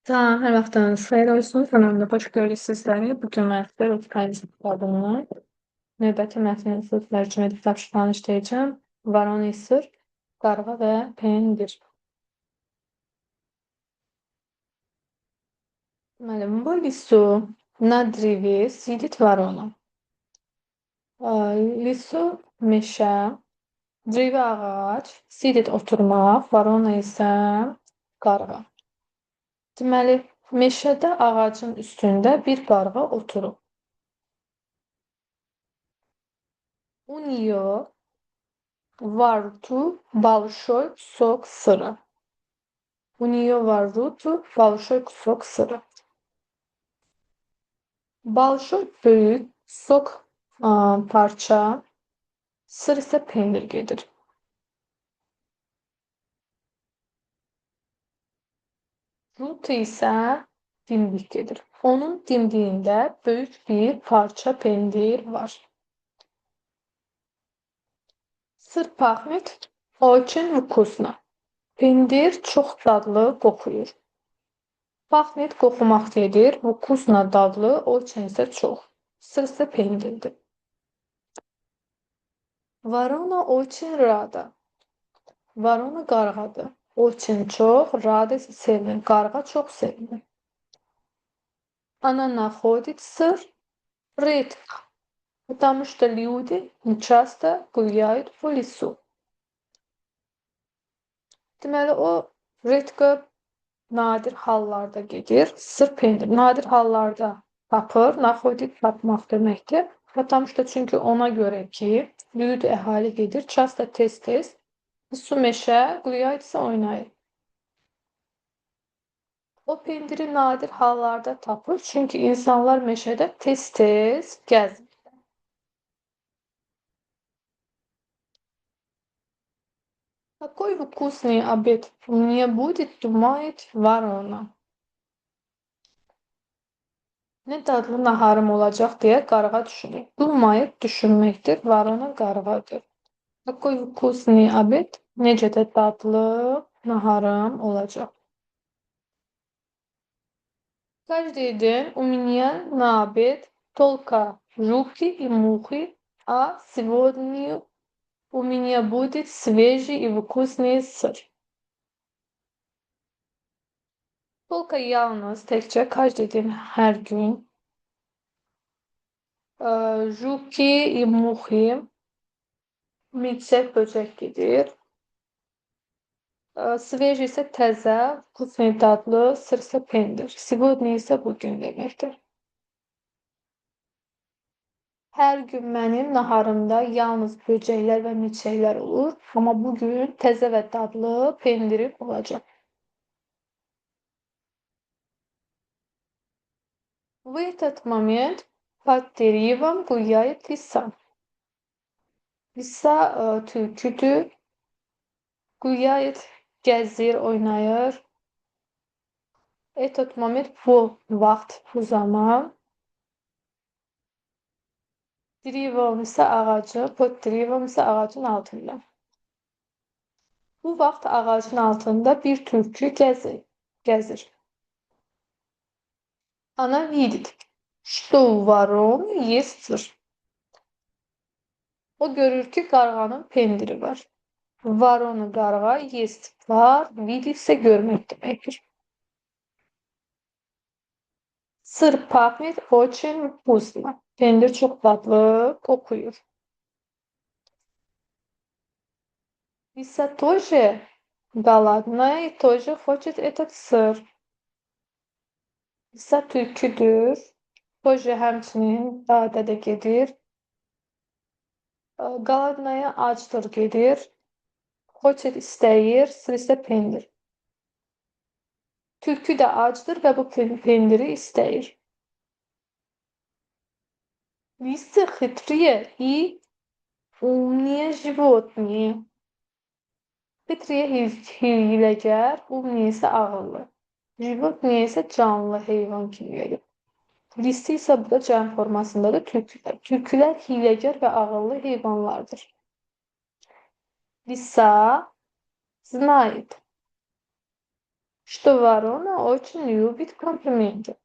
Salam, hər vaxtınız xeyir olsun. Kanalımda xoş gördük sizləri. Bu gün mən sizə Rus kitabından növbəti mətnin söz tərcümə edib tapşırığını işləyəcəm. Varoni sır, qarğa və pendir. Deməli, bu lisu na drevi sidit varona. Lisu meşə, drevi ağac, sidit oturmaq, varona isə qarğa. Deməli, meşədə ağacın üstündə bir qarğa oturub. У неё во рту большой кусок сыра. У неё во рту большой кусок сыра. Большой böyük, кусок parça, sır isə pendir gedir. Rutu isə dimdik gedir. Onun dimdiyində böyük bir parça pendir var. Sır pахнет очень вкусно. Pendir çox dadlı qoxuyur. Pахнет qoxumaq gedir, вкусно dadlı, очень isə çox. Sır isə pendirdir. Ворона очень рада. Ворона qarğadır. Очень çox, rada isə sevinir. Qarğa çox sevinir. Она находит сыр редко, потому что люди не часто гуляют по лесу. Deməli, o редко nadir hallarda gedir. Sır pendir nadir hallarda tapır. Naходит tapmaq deməkdir. Потому что çünki ona görə ki, люди əhali gedir. Часто tez-tez. Su meşə, гуляет isə oynayır. O pendiri nadir hallarda tapır. Çünki insanlar meşədə tez-tez gəzir. Какой вкусный обед у меня будет, думает ворона. Nə dadlı naharım olacaq deyə qarğa düşünür. Думает düşünməkdir, ворона qarğadır. Какой вкусный обед, necə də dadlı naharım olacaq. Каждый день у меня на обед только жуки и мухи, а сегодня у меня будет свежий и вкусный сыр. Только yalnız, təkcə, каждый день, hər gün. Жуки и мухи, milçək, böcək gedir. Свежий isə təzə, вкусный dadlı, sır isə pendir. Сегодня isə bugün deməkdir. Hər gün mənim naharımda yalnız böcəklər və milçəklər olur, amma bugün təzə və dadlı pendirim olacaq. В этот момент под деревом гуляет лиса. Lisa tülküdür. Гуляет gəzir, oynayır. Этот момент bu vaxt, bu zaman. Деревом isə ağacı, под деревом isə ağacın altında. Bu vaxt ağacın altında bir tülkü gəzir. Она видит, что у вороны есть сыр. O görür ki, qarğanın pendiri var. Ворона qarğa, есть var, видит isə görmək deməkdir. Сыр пахнет очень вкусно. Pendir çox dadlı qoxuyur. Лиса тоже голодная и тоже хочет этот сыр. Lisa tülküdür. Тоже həmçinin dadə də gedir. Голодная acdır gedir. Хочет istəyir, sır isə pendir. Tülkü də acdır və bu pendiri istəyir. Лисы хитрые и умные животные. Хитрые hiyləgər, умные isə ağıllı. Животные isə canlı heyvan kimi gedir. Lisi isə burada cəm formasındadır tülkülər. Tülkülər hiyləgər və ağıllı heyvanlardır. Lisa знает, Что ворона очень любит комплименты.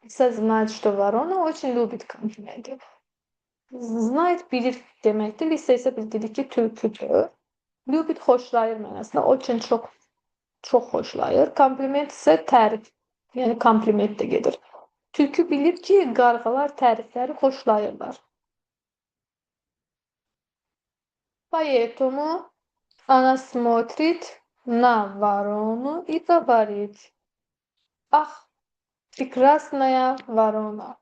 Лиса знает, что ворона очень любит комплименты. Знает bilir deməkdir. Lisa isə biz dedik ki, tülküdür. Любит xoşlayır mənasında. Очень çox çox xoşlayır. Kompliment isə tərif. Yəni kompliment də gedir. Tülkü bilir ki, qarğalar tərifləri xoşlayırlar. Поэтому она смотрит на ворону и говорит: "Ах, прекрасная ворона."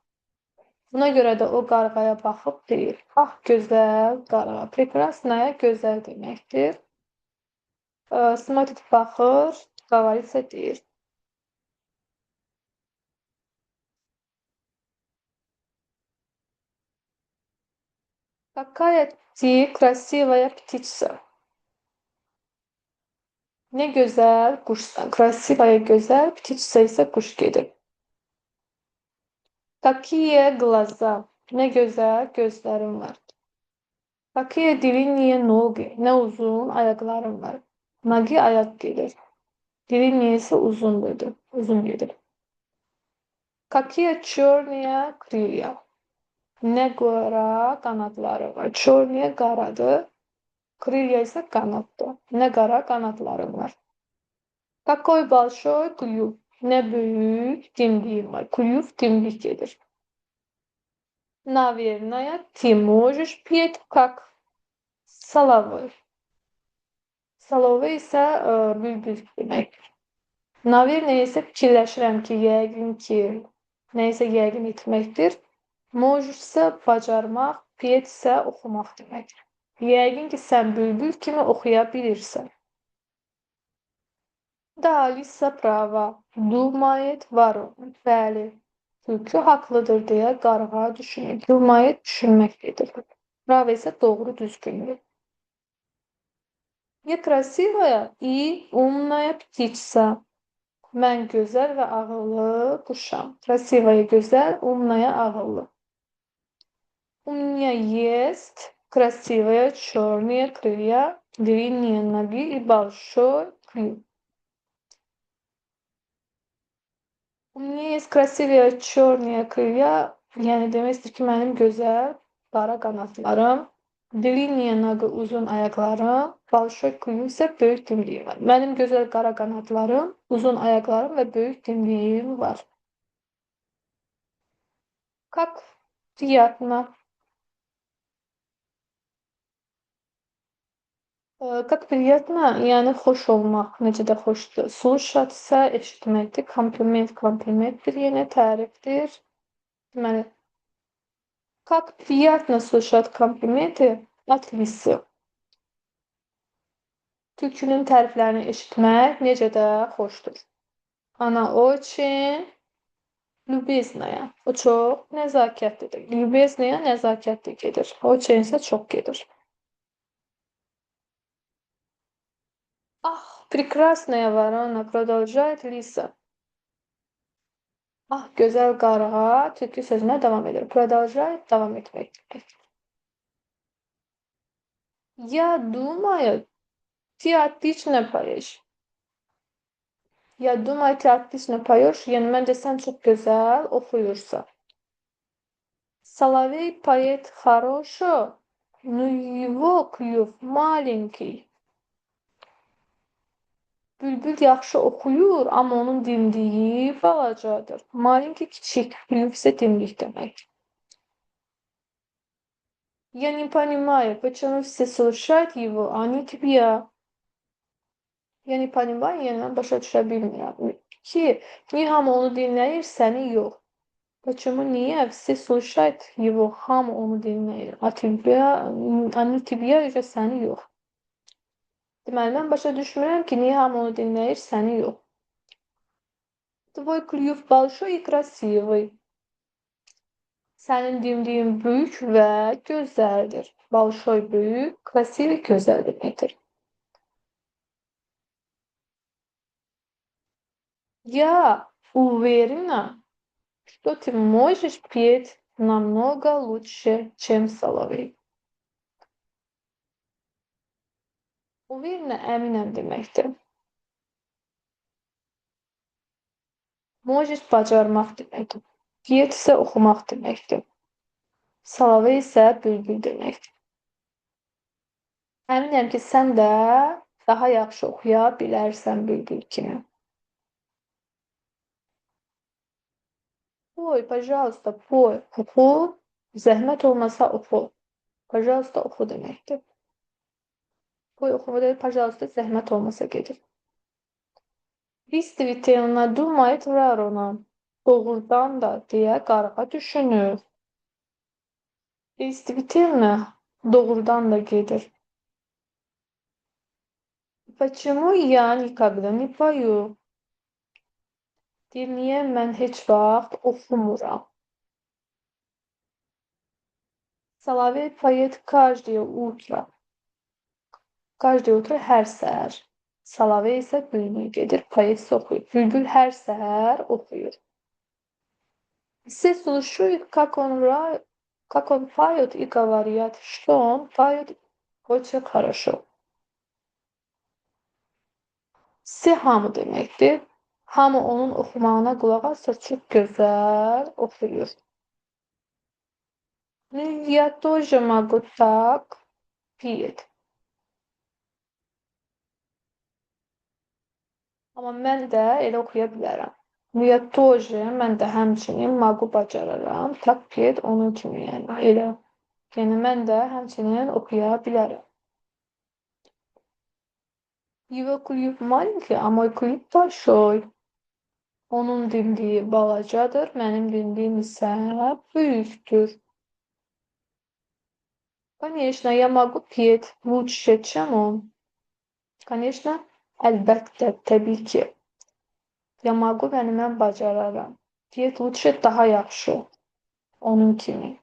Buna görə də o qarğaya baxıb deyir: "Ah, gözəl qarğa." Прекрасная gözəl deməkdir. Смотрит baxır, говорит isə deyir. Какая ты красивая птица. Nə gözəl quşsan. Красивая gözəl, птица isə quş gedir. Какие глаза. Nə gözəl gözlərim var. Какие длинные ноги. Nə uzun ayaqlarım var. Ноги ayaq gedir. Длинные isə uzundur. Uzun gedir. Какие черные крылья. Nə qara qanadları var. Черные qaradır. Крылья isə qanaddır. Nə qara qanadlarım var. Какой большой клюв. Nə böyük dimdiyim var. Клюв dimdik gedir. Наверное, ты можешь петь как соловей. Соловей isə bülbül deməkdir. Наверное isə fikirləşirəm ki, yəqin ki, nə isə yəqin etməkdir. Можешь isə bacarmaq, петь isə oxumaq deməkdir. Yəqin ki, sən bülbül kimi oxuya bilirsən. Да, лиса права, думает ворона. Bəli, tülkü haqlıdır deyə qarğa düşünür. Думает düşünməkdədir. Права isə doğru, düzgündür. Я красивая и умная птица. Mən gözəl və ağıllı quşam. Красивая gözəl, умная ağıllı. У меня есть красивые черные крылья, длинные ноги и большой клюв. У меня есть красивые черные крылья. Yəni demək istəyir ki, mənim gözəl qara qanadlarım, длинные ноги uzun ayaqlarım, большой клюв isə böyük dimdiyim var. Mənim gözəl qara qanadlarım, uzun ayaqlarım və böyük dimdiyim var. Как приятно. Как приятно, yəni xoş olmaq, necə də xoşdur. Слушать isə eşitməkdir. Kompliment komplimentdir, yenə tərifdir. Deməli, как приятно слушать комплименты от лисы. Tülkünün təriflərini eşitmək necə də xoşdur. Она очень любезная. O çox nəzakətlidir. Любезная nəzakətli gedir. Очень isə çox gedir. Ah, прекрасная ворона, продолжает лиса. Ah, gözəl qarğa, tülkü sözünə davam edir. Продолжает davam etmək deməkdir. Я думаю, ты отлично поешь. Я думаю, ты отлично поешь. Yəni, məncə sən çox gözəl oxuyursan. Соловей поет хорошо, но его клюв маленький. Bülbül yaxşı oxuyur, amma onun dimdiyi balacadır. Malenki kiçik, klюв isə dimdik deməkdir. Я не понимаю, почему все слушают его, а не тебя. Я не понимаю, yəni mən başa düşə bilmirəm ki, niyə hamı onu dinləyir, səni yox. Почему niyə все слушают его, hamı onu dinləyir, а тебя, а не тебя isə səni yox. Deməli, mən başa düşmürəm ki, niyə hamı onu dinləyir, səni yox. Твой клюв большой и красивый. Sənin dimdiyin böyük və gözəldir. Большой böyük, красивый gözəl deməkdir. Я уверена, что ты можешь петь намного лучше, чем соловей. Уверена, əminəm deməkdir. Можешь bacarmaq deməkdir. Петь isə oxumaq deməkdir. Соловей isə bülbül deməkdir. Əminəm ki, sən də daha yaxşı oxuya bilərsən bülbül kimi. Пой, пожалуйста, пой. Oxu, zəhmət olmasa oxu. Пожалуйста, oxu deməkdir. Пой oxuma deyil, пожалуйста, zəhmət olmasa gedir. Действительно, думает ворона. Doğrudan da deyə qarğa düşünür. Действительно, doğrudan da gedir. Почему я никогда не пою? Deyir, niyə mən heç vaxt oxumuram? Соловей поет каждое утро. Каждое утро hər səhər. Соловей isə bülbül gedir, поет isə oxuyur. Bülbül hər səhər oxuyur. Все слушают, как он поет, и говорят, что он поет очень хорошо. Все hamı deməkdir. Hamı onun oxumağına qulaq asır, çox gözəl oxuyur. Я тоже могу так петь. Amma mən də elə oxuya bilərəm. Я тоже, mən də həmçinin могу bacararam. Tak петь onun kimi, yəni elə. Yəni mən də həmçinin oxuya bilərəm. Его клюв маленький, а мой клюв большой. Onun dimdiyi balacadır, mənim dimdiyim isə böyükdür. Конечно, я могу петь лучше, чем он. Конечно, əlbəttə, təbii ki. Я могу, yəni mən bacararam. Петь лучше daha yaxşı, onun kimi.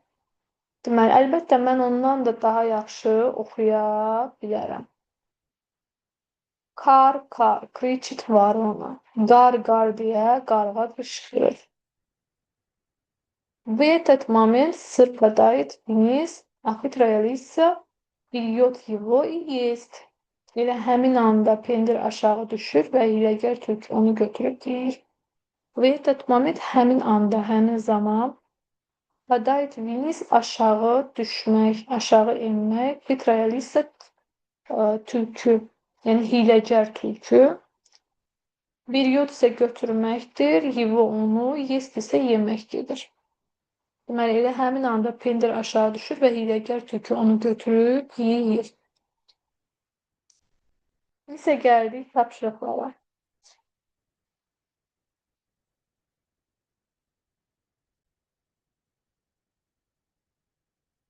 Deməli, əlbəttə mən ondan da daha yaxşı oxuya bilərəm. Kar, kar, кричит ворона. Qar, qar deyə qarğa qışqırır. В этот момент сыр падает вниз, а хитрая лиса берет его и ест. Elə həmin anda pendir aşağı düşür və hiyləgər tülkü onu götürüb yeyir. В этот момент həmin anda, həmin zaman падает вниz aşağı düşmək, aşağı enmək. Хитрая лиса tülkü, yəni hiyləgər tülkü. Берет isə götürməkdir, его onu, есть isə yemək gedir. Deməli, elə həmin anda pendir aşağı düşür və hiyləgər tülkü onu götürüb yeyir. Isə gəldik tapşırıqlara.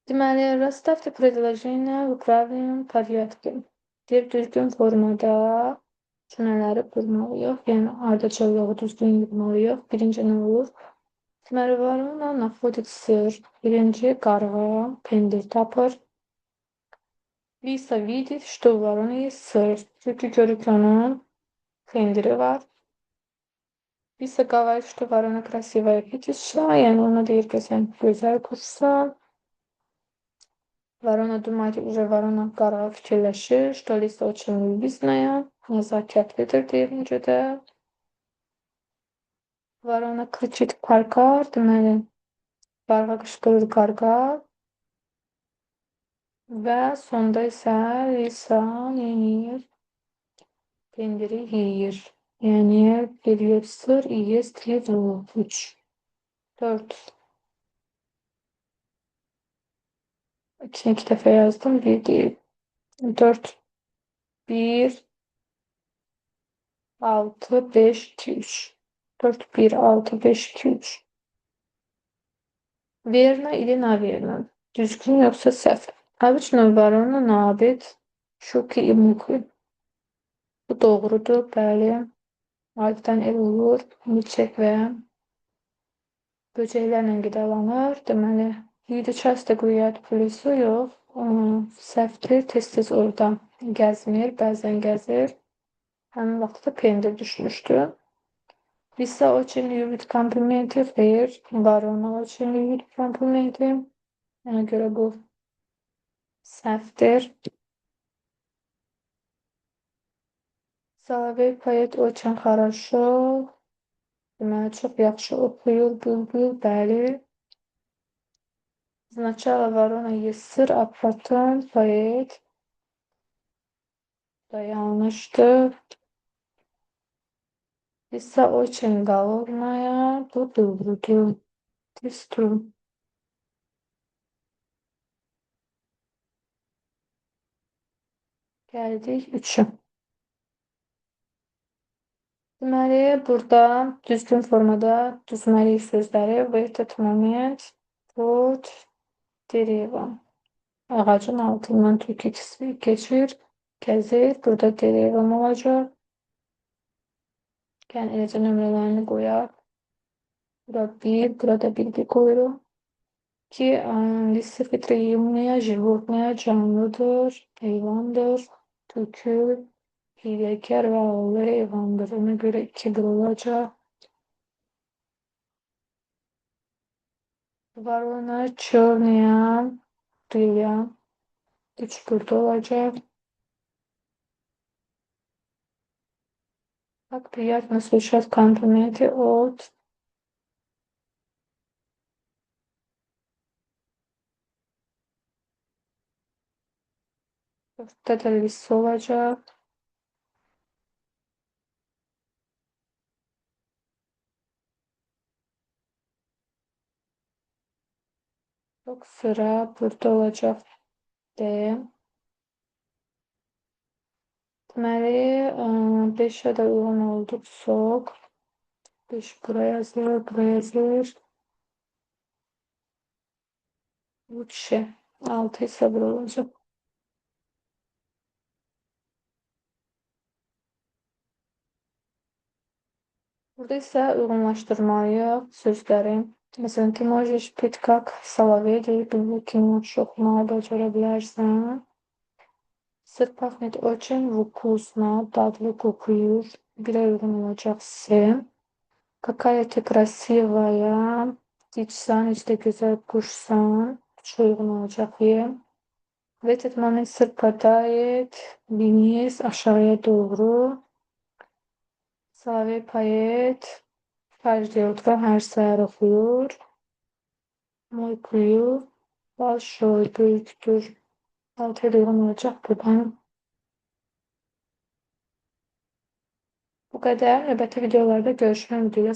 Deməli, расставьте предложения в правильном порядке. Deyir, düzgün formada cümlələri qurmalıyıq. Yəni, ardıcıllığı düzgün yığmalıyıq. Birinci nə olur? Deməli, ворона находит сыр. Birinci qarğa pendir tapır. Лиса видит, что у вороны есть сыр. Tülkü görür ki, onun pendiri var. Лиса говорит, что ворона красивая птица. Yəni, ona deyir ki, sən gözəl quşsan. Ворона думает, уже ворона qarğa fikirləşir, что лиса очень любезная, nəzakətlidir deyir necə də. Ворона кричит кар-кар, deməli, qarğa qışqırır qar-qar. Və sonda isə Lisa neyir? Pendiri yeyir. Yəni, берет сыр и ест его. 3, 4. İkisini iki dəfə yazdım. Bir değil. 4, 1, 6, 5, 2, 3. 4, 1, 6, 5, 2, 3. Верно или наверно? Düzgün yoxsa səhv? Обычно ворона на обед щуки и муки. Bu doğrudur, bəli. Adətən el olur, milçək və böcəklərlə qidalanır. Deməli, Люди часто гуляют по лесу, yox, səhvdir, tez-tez orada gəzmir, bəzən gəzir. Həmin vaxtda da pendir düşmüşdü. Лиса очень любит комплименты, xeyr, ворона очень любит комплименты. Ona görə bu səhvdir. Соловей поет очень хорошо. Deməli, çox yaxşı oxuyur bülbül, bəli. Сначала ворона ест сыр, а потом поэт. Da yanlıştır. Lisa очень голодная. Bu doğrudur. This true. Gəldik 3-ə. Deməli, burada düzgün formada düzməliyik sözləri. В этот момент под деревом. Ağacın altından tülkü keçir, gəzir. Burada деревом olacaq. Gəlin eləcə nömrələrini qoyaq. Bura 1, burada 1 qoyuruq. Ki, лиса хитроумная, животное, canlıdır, heyvandır. Tülkü hiləgər və ağıllı heyvandır. Ona görə 2 1 olacaq. Ворона черная, крылья. 3 burada olacaq. Как приятно слышать комплименты от Dörddə də lisa olacaq. Çok sıra burada olacaq D. Deməli, 5-ə də uyğun olduq. Sox. 5 buraya yazılır, buraya yazılır. Лучше. 6 isə bura olacaq. Burada isə uyğunlaşdırmalıyıq sözləri. Məsələn, ты можешь петь как соловей, deyir, bülbül kimi yaxşı oxumağı bacara bilərsən. Сыр пахнет очень вкусно, dadlı qoxuyur. Birə uyğun olacaq C. Какая ты красивая, птица, necə də gözəl quşsan. Üçə uyğun olacaq E. В этот момент сыр падает вниз, aşağıya doğru. Соловей поет. Каждое утро hər səhər oxuyur. Мой клюв большой, böyükdür. 6'ya uyğun olacaq buradan. Bu qədər. Növbəti videolarda görüşmək ümidi ilə.